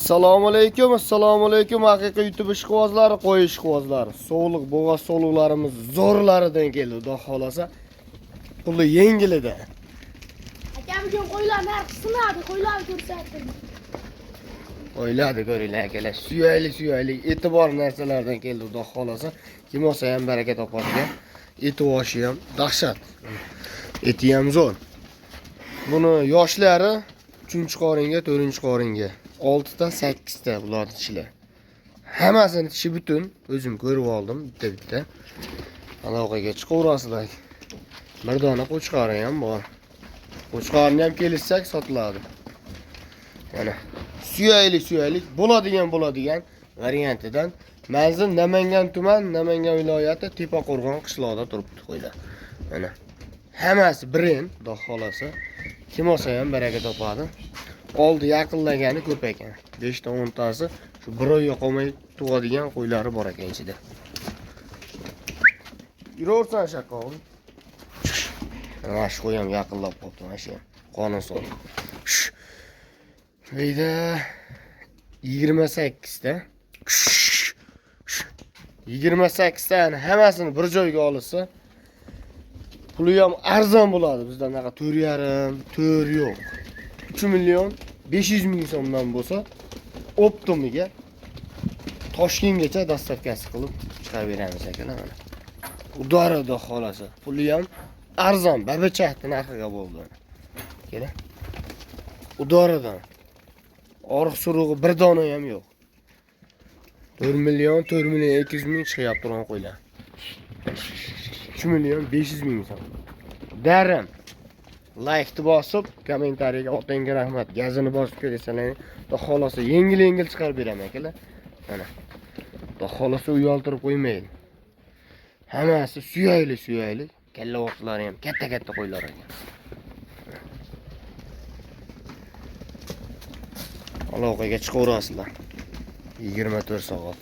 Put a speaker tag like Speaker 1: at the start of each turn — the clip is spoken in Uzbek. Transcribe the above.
Speaker 1: Assalomu alaykum, assalomu alaykum haqiqiy YouTube ishqibozlari, qo'y ishqibozlari. Sovliq bo'g'oz sovliqlarimiz zo'rlaridan keldi, xudo xolasa. Puli yengilida.
Speaker 2: Aka bugun qo'ylar narxi sinadi, qo'ylarni ko'rsatdim.
Speaker 1: Qo'ylarni ko'ringlar akalar, suyakli suyakli eti bor narsalardan keldi, xudo xolasa. Kim olsa ham baraka topadigan. Eti oshi ham dahshat. Eti ham zo'r. Buni yoshlari 3-qoringa, 4-qoringa, 6 ta, 8 ta bularni tishlar. Hammasini tishi butun, o'zim ko'rib oldim bitta-bitta. Aloqaga chiqaverasizlar. Bir dona qo'chqori ham bor. Qo'chqorini ham kelishsak sotiladi. Mana suyakli suyakli bo'ladigan variantidan manzil Namangan tuman, Namangan viloyati Tepaqo'rg'on qishlog'ida turibdi qo'ylar. Mana hammasi brend, xudo xolasa. Kim olsa ham baraka topadi. Oldi yaqinlagani ko'p ekan. 5 ta 10 tasi shu bir oyga qolmay tug'adigan qo'ylari bor ekan ichida. Yuraversan shaqqa. Mana shu qo'y ham yaqinlab qolibdi, mana shu ham. Qonun solib. Bu yerda 28 ta. 28 tani hammasini bir joyga olsa puli ham arzon bo'ladi. Bizda anaqa 4,5, 4 yo'q. 3 million 500 ming so'mdan bo'lsa, оптом iga Toshkentgacha доставка si qilib chiqarib beramiz akalar mana. Udar xudo xolasa. Puli ham arzon, babachakni narxiga bo'ldi. Kela. Udoridan. Oriq surug'i bir dona ham yo'q. 4 million, 4 million 200 ming chiqyapti turgan qo'ylar. 3 million 500 ming so'm. Darim. Laykni bosib, kommentariyaga otangga rahmat, gazini bosib kelasanlar, xudo xolasa yengil-yengil chiqarib beraman akalar. Mana. Xudo xolasa uyaltirib qo'ymaydi. Hammasi suyakli suyakli, kallavoqlari ham katta-katta qo'ylar ekan. Aloqaga chiqaverasizlar. 24 soat.